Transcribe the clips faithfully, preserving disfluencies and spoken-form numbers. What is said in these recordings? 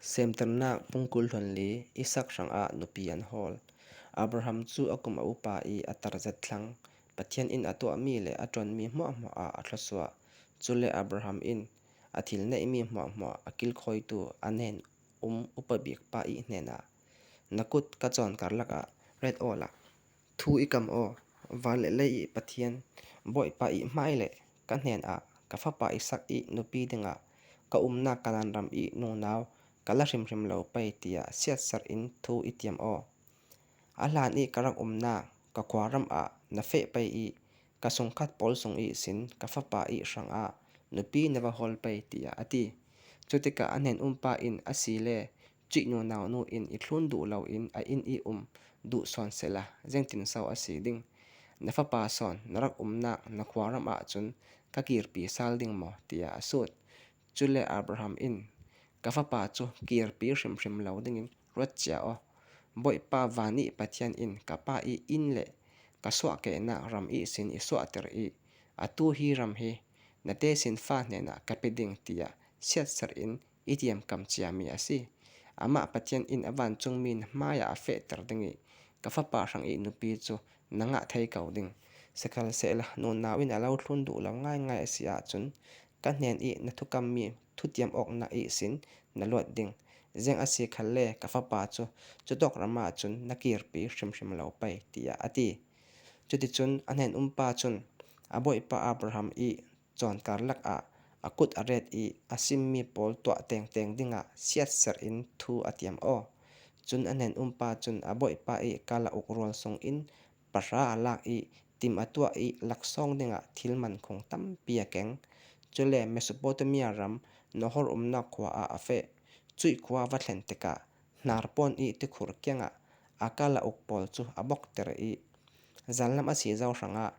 Semtirnak bung kul hlun li. Isak hranga nupi an hawl. Abraham chu a kum a upa i a tar zet thlang. Pathian in a tuah mi le a ṭawn mi hmuahhmuah ah a thluasuah. Chule Abraham in a thil neih mi hmuahhmuah a kilkhawitu a hnen um upa bik pa i hnenah, "Na kut ka chawn kar lakah ret awla thu i kam aw. Van le lei i Pathian, Bawipa i hmai le ka hnenah ka fapa Isak i nupi dingah ka umna Kanan ram i nunau ka la hrimhrim lo pei," tiah siatser in thu i tiam aw. "A hlan i ka rak umna ka khua ram ah na feh pei i ka sungkhat pawl sung i sin ka fapa i hranga nupi na va hawl pei," tiah a ti. Chutikah a hnen umpa in, "A si le, cuih nunau nu in i thlun duh lo in a inn i um duh sawn sela, ziangtinso a si ding? Na fapa sawn na rak umnak na khua ram ah cun ka kirpi sal ding maw?" tiah a sut. Chule Abraham in, "Ka fapa cu kirpi hrimhrim lo dingin ruat cia aw. Bawipa van i Pathian in ka pa i inn le ka suahkehnak ram i sin i suahter i, atu hi ram hi na tesinfa hnenah ka pe ding," tiah siatser in i tiamkam ciami a si. Amah Pathian in a vancungmi na hmaiah a fehter ding i ka fapa hrang i nupi cu na ngah thei ko ding. Sikhalsehla nunau in a lo thlun duh lo ngaingai a si ahcun ka hnen i na thukammi thutiam awknak ihsin na luat ding. Ziang a si khalle ka fapa cu cutawk ram ahcun na kirpi hrimhrim lo pei, tiah a ti. Cuticun a hnen umpa cun a bawipa Abraham i cawn karlak ah a kut a ret i a simmi pawl tuah tengteng dingah siatser in thu a tiam aw. Cun a hnen umpa cun a bawipa i kala uk rual sung in pahra a lak i tim a tuah i laksawng dingah thil mankhung tampi a keng. Cule Mesopotamia ram Nahor umnak khua ah a feh. Cuih khua va thlen tikah hnar pawn i tikhur kiangah a kala uk pawl cu a bokter i, zanlam a si zo hrangah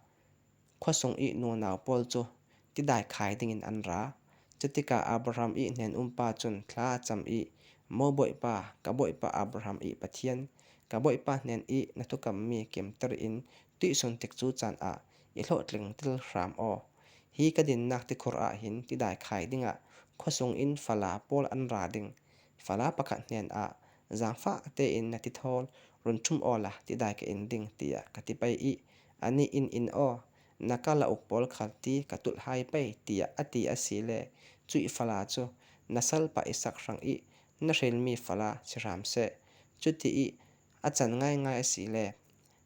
khuasung i nunau pawl cu tidai khai dingin an ra. Cutikah Abraham i hnen umpa cun thla a cam i, "Mo bawipa, ka bawipa Abraham i Pathian, ka bawipa hnen i na thukammi kimter in tuihsun tik cu caan ah i hlawhtling tel hram aw. Hi ka dinnak tikhur ah hin tidai khai dingah khuasung in fala pawl an ra ding. Fala pakhat hnenah, 'Zaangfah tein na tithawl run ṭhum awla tidai ka in ding,' tiah ka ti pei i, anih in in aw. Na kala uk pawl khal ti ka tulh hai pei," tiah a ti a si le, cuih fala cu na salpa Isak hrang i na hrilmi fala si hram seh. Cuti i a can ngaingai a si le,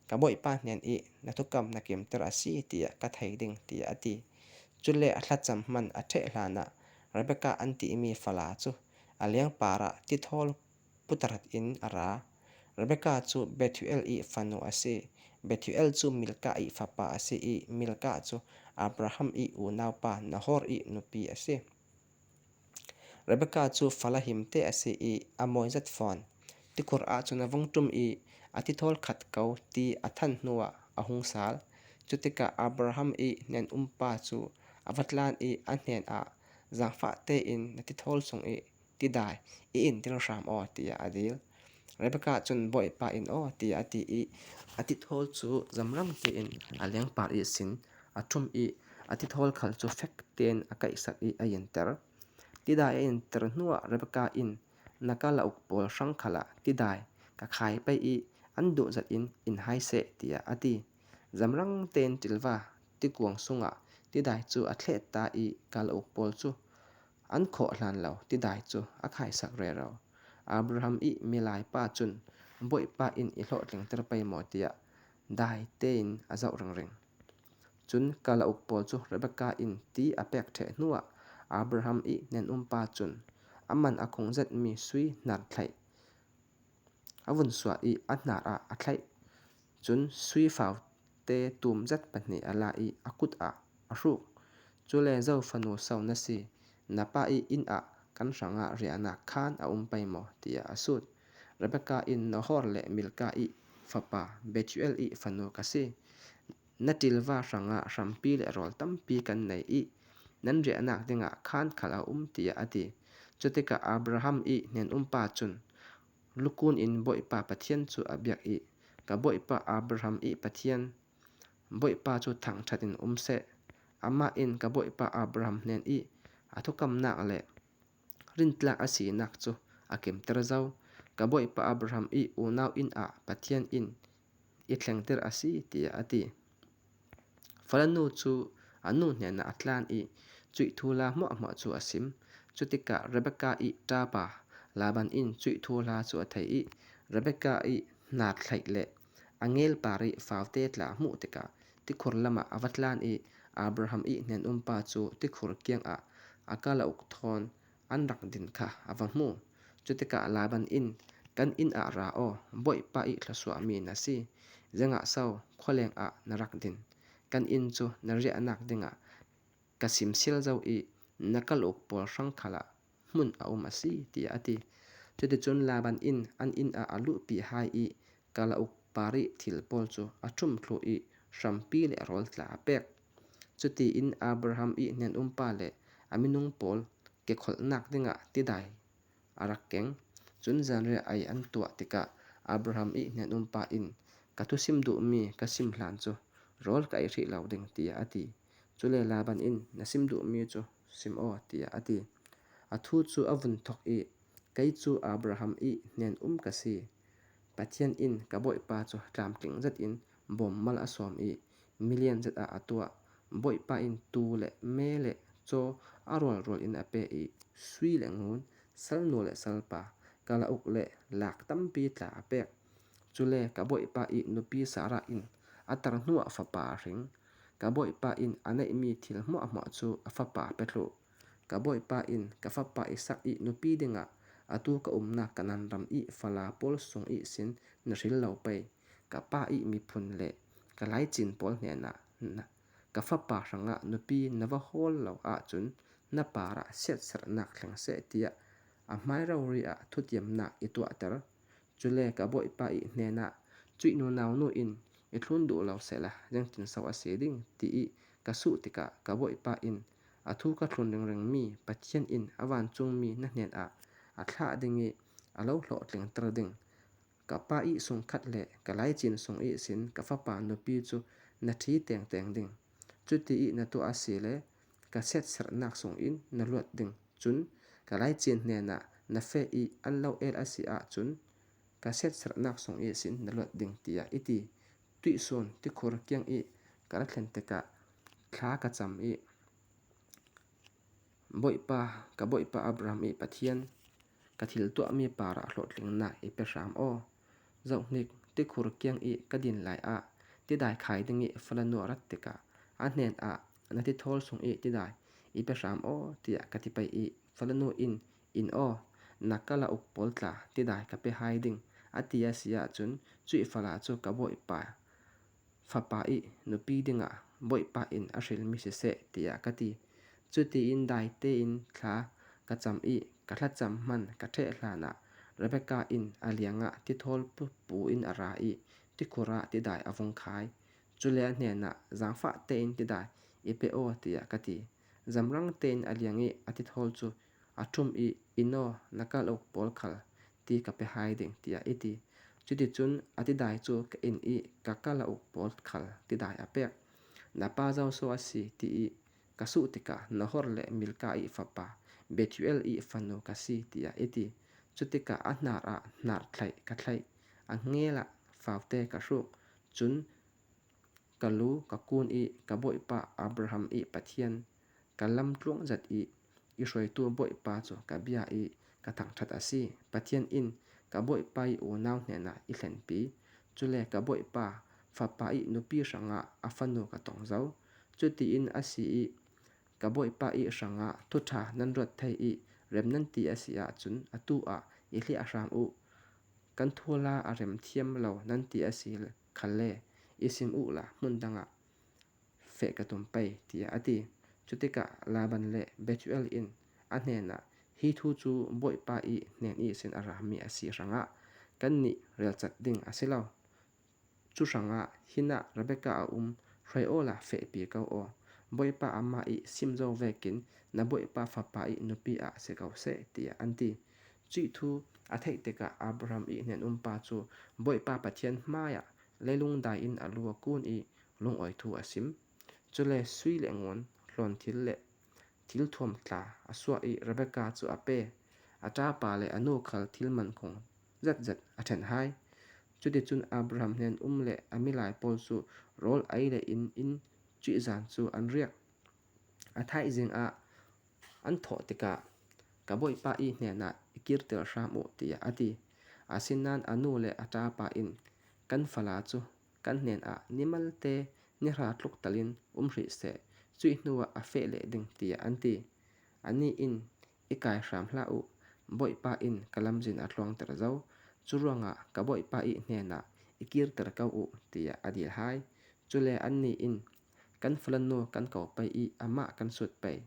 ka bawipa hnen i na thukam na kimter a si tiah ka thei ding, tiah a ti. Cule a thlacam hman a ṭheh hlanah Rebekah an timi fala cu a liangpar ah tithawl putarat in a ra. Rebekah cu Bethuel i fanu a si. Bethuel cu Milkah i fapa a si i Milkah cu Abraham i unaupa Nahor i nupi a si. Rebekah cu fala himte a si i a mawi zet fawn. Tikhur ahcun a vung ṭum i a tithawl khat ko ti a than hnuah a hung sal. Cutikah Abraham i hnen umpa cu a va tlan i a hnenah, "Zaangfah tein na tithawl sung i tidai i in tel hram aw," tiah a dil. Rebekah cun, "Bawipa in aw," tiah a ti i a tithawl cu zamrang tein a liangpar ihsin a ṭhum i a tithawl khal cu fek tein a kaihsak i a inter. Tidai a inter hnuah Rebekah in, "Na kala uk pawl hrang khalah tidai ka khai pei i an duh zat in in hai seh," tiah a ti. Zamrang tein ṭilva tikuang sungah tidai cu a thleh ta i kala uk pawl cu an khawh hlan lo tidai cu a khaisak rero. Abraham i milai pa cun, "Bawipa in i hlawhtlingter pei maw?" tiah dai tein a zoh ringring. Cun kala uk pawl cu Rebekah in ti a pek ṭheh hnuah Abraham i hnen umpa cun a man a khung zetmi sui hnar thlaih a vun suah i a hnar ah a thlaih. Cun sui faute tum zet pahnih a la i a kut ah a hruk. Cule, "Zo fanu so na si? Na pa i inn ah kan hrangah riahnak khaan a um pei maw?" tiah a sut. Rebekah in, "Nahor le Milkah i fapa Bethuel i fanu ka si. Na ṭilva hrangah hrampi le rawl tampi kan nei i nan riahnak dingah khaan khal a um," tiah a ti. Cutikah Abraham i hnen umpa cun lukun in Bawipa Pathian cu a biak i, "Ka bawipa Abraham i Pathian, Bawipa cu thangṭhat in um seh. Amah in ka bawipa Abraham hnen i a thukamnak le rintlak a sinak cu a kimtir zo. Ka bawihpa Abraham i unau in ah Pathian in i thlengtir a si, tia a ti. Falanu chu a nu hnen ah a tlan i, chuih thu la hmawhmawh chu a sim. Chutikah Rebekah i tapa Laban in chuih thu la chu a thei i, Rebekah i hnarthlaih le a ngel par i faute tla hmuh tikah tikhur lamah a va tlan i, Abraham i hnen umpa chu tikhur kiangah a kal a uk thawn an rak din kha a va hmu. Chutikah Laban in, Kan in ah ra aw, bawihpa i thluasuah mi na si, zengah so khualeng ah na rak din? Kan in chu na riahnak dingah ka simsial zo i, na kal uk pawl hrang khalah hmun a um a si, tia a ti. Chuticun Laban in an in ah a luhpih hai i, kal a uk par i thil pawl chu a thum thluh i, hrampi le rawl tla a pek. Chutiin Abraham i hnen umpa le a minung pawl kekholhnak dingah tidai a rak keng. Cun zanriah ei an tuah tikah Abraham i hnen umpa in, Ka thusim duh mi ka sim hlan cu rawl ka ei hrih lo ding, tia a ti. Cule Laban in, Na sim duh mi cu sim aw, tia a ti. A thu cu a vun thok i, Kei cu Abraham i hnen um ka si. Pathian in ka bawihpa cu tlamtling zet in bawmmal a sawm i, milian zet ah a tuah. Bawihpa in tuu le me le caw a rualrual in a pe i, sui le ngun, salnu le salpa, kal a uk le lak tampi tla a pek. Cule ka bawihpa i nupi Sarah in a tar hnuah fapa a hring. Ka bawihpa in a neihmi thil hmuahhmuah cu a fapa pe thluh. Ka bawihpa in, Ka fapa Isak i nupi dingah atu ka umnak Kanaan ram i fala pawl sung ihsin na hril lo pei. Ka pa i miphun le ka laicin pawl hnenah na, ka fapa hrangah nupi na va hawl lo ahcun na parah siatserhnak thleng seh, tiah a hmai rori ah thutiamnak i tuahter. Cule ka bawihpa i hnenah, Cuih nunau nu in i thlun duh lo sehla, ziangtinso a si ding? Ti i ka suh tikah ka bawihpa in, A thu ka thlun ringringmi Pathian in a vancungmi na hnenah a thlah ding i a lo hlawhtlingter ding, ka pa i sungkhat le ka laicin sung ihsin ka fapa nupi cu na ṭhi tengteng ding. Cuti i na tuah a si le ka siatserhnak sungin na luat ding. Cun ka laicin hnenah na feh i an lo el a si ahcun ka siatserhnak sung ihsin na luat ding, tiah i ti. Tuihsun tikhur kiang i ka ra thlen tikah thla ka cam i, Bawihpa, ka bawihpa Abraham i Pathian, ka thil tuahmi parah hlawhtlingnak i pe hram aw. Zohhnik, tikhur kiang i ka din lai ah tidai khai ding i falanu a rat tikah a hnen ah, Na tithawl sung i tidai i pe hram aw, tiah ka ti pei i falanu in, In aw, na kal a uk pawl tla tidai ka pe hai ding, a ti a si ahcun cuih fala cu ka bawihpa fapa i nupi dingah bawihpa in a hrilmi siseh, tiah ka ti. Cutiin dai tein thla ka cam i ka thlacam hman ka ṭheh hlanah Rebekah in a liangah tithawl pu in a ra i tikhur ah tidai a vung khai. Cule a hnenah, Zaangfah tein tidai i pe aw, tiah ka ti. Zamrang tein a liang i a tithawl cu a ṭhum i, In aw, na kal uk pawl khal ti ka pe hai ding, tiah i ti. Cuticun a tidai cu ka in i ka kal a uk pawl khal tidai a pek. Na pa Joshua a si, ti i ka suh tikah Nahor le Milka i fapa Bethuel i fanu ka si, tiah i ti. Cutikah a hnar ah hnar thlaih ka thlaih, a ngel ah faute ka hruk. Cun ka lu ka kun i ka bawihpa Abraham i Pathian, ka lamtluang zat i i hruaitu bawihpa cu ka bia i ka thangṭhat a si. Pathian in ka bawihpa i unau hnenah i thlenpi. Cule ka bawihpa fapa i nupi hrangah a fanu ka tong zo. Cutiin a si i ka bawihpa i hrangah thuṭha nan ruat thei i rem nan ti a si ahcun atu ah i hliah hram uh. Kan thuala a rem thiam lo nan ti a si khalle i sim uhla hmun dangah feh ka tum pei, tiah a ti. Cutikah Laban le Bethuel in a hnenah, Hi thu cu bawihpa i hnen ihsin a rami a si hrangah kannih relcat ding a si lo. Cu hrangah, Hinah Rebekah a um, hruai awla fehpi ko aw. Bawihpa amah i sim zo vekin na bawihpa fapa i nupi ah si ko seh, tiah an ti. Cuih thu a theih tikah Abraham i hnen umpa cu Bawihpa Pathian hmaiah leilung dai in a lu a kun i lungawi thu a sim. Cule sui le ngun, hlawn thil le thil thuam tla a suah i Rebekah cu a pe. a chapa le a nu khal thil mankhung zat zat a then hai. Chutichun Abraham hnen um le a milai pawl chu rawl ei le in in chuih zan chu an riak. A thaih zing ah an thawh tikah, "Ka bawipa i hnenah i kir tel hram uh," tiah a ti. Asinan a nu le a chapa in, "Kan fala chu kan hnenah nimalte ni hra tluk talin um hrih seh, chuih hnuah a feh leh ding," tiah an ti. Ani in, "I kai hram hlah uh, bawipa in ka lamzin a tluangter zo, churuangah ka bawipa i hnenah i kir tel ko uh," tiah a dil hai. Chule anni in, "Kan falanu kan ko pei i amah kan sut pei,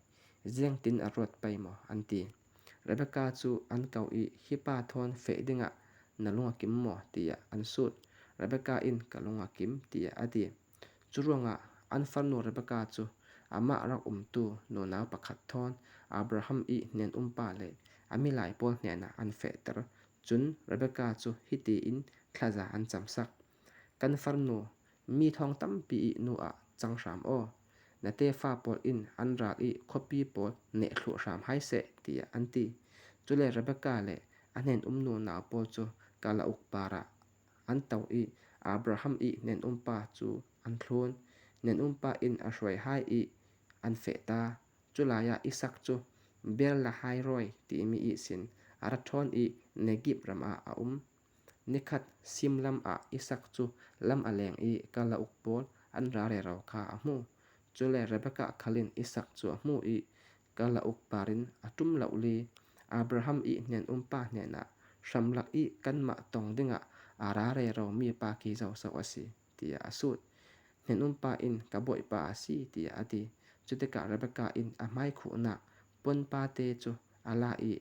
ziangtin a ruat pei maw?" an ti. Rebekah cu an ko i, "Hi pa thawn feh dingah na lung a kim maw?" tiah an sut. Rebekah in, "Ka lung a kim," tiah a ti. Churuangah an farnu Rebekah cu amah rak umtu nunau pakhat thawn Abraham i hnen umpa le a milai pawl hnenah an fehter. Cun Rebekah cu hiti in thlaza an camsak, "Kan farnu, mi thawng tampi i nu ah cang hram aw. Na tefa pawl in an ral i khuapi pawl neh thluh hram hai seh," tiah an ti. Cule Rebekah le a hnen um nunau pawl cu kala uk parah an to i Abraham i hnen umpa cu an thlun. Hnen umpa in a hruai hai i an feh ta. Culai ah Isak cu Beer-lahai-roi timi ihsin a ra ṭhawn i Negib ram ah a um. Nikhat simlam ah Isak cu lam a leng i kala uk pawl an ra rero kha a hmu. Cule Rebekah khal in Isak cu a hmu i kala uk par in a ṭum lo li, Abraham i hnen umpa hnenah, "Hramlak i kanmah tong dingah a ra rero mi pa khi zoso a si," tiah a sut. Hnen umpa in, "Ka bawipa a si," tiah a ti. Cutikah Rebekah in a hmai khuhnak puanpate cu a la i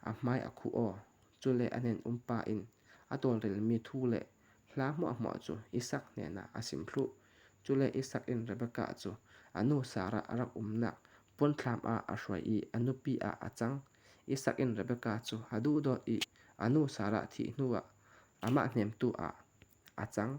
a hmai a khuh aw. Cule a hnen umpa in a tawlrelmi thu le hla hmuahhmuah cu Isak hnenah a sim thluh. Cule Isak in Rebekah cu a nu Sarah a rak umnak puanthlam ah a hruai i a nupi ah a cang. Isak in Rebekah cu a duhdawt i a nu Sarah thih hnuah amah hnemtu ah a cang.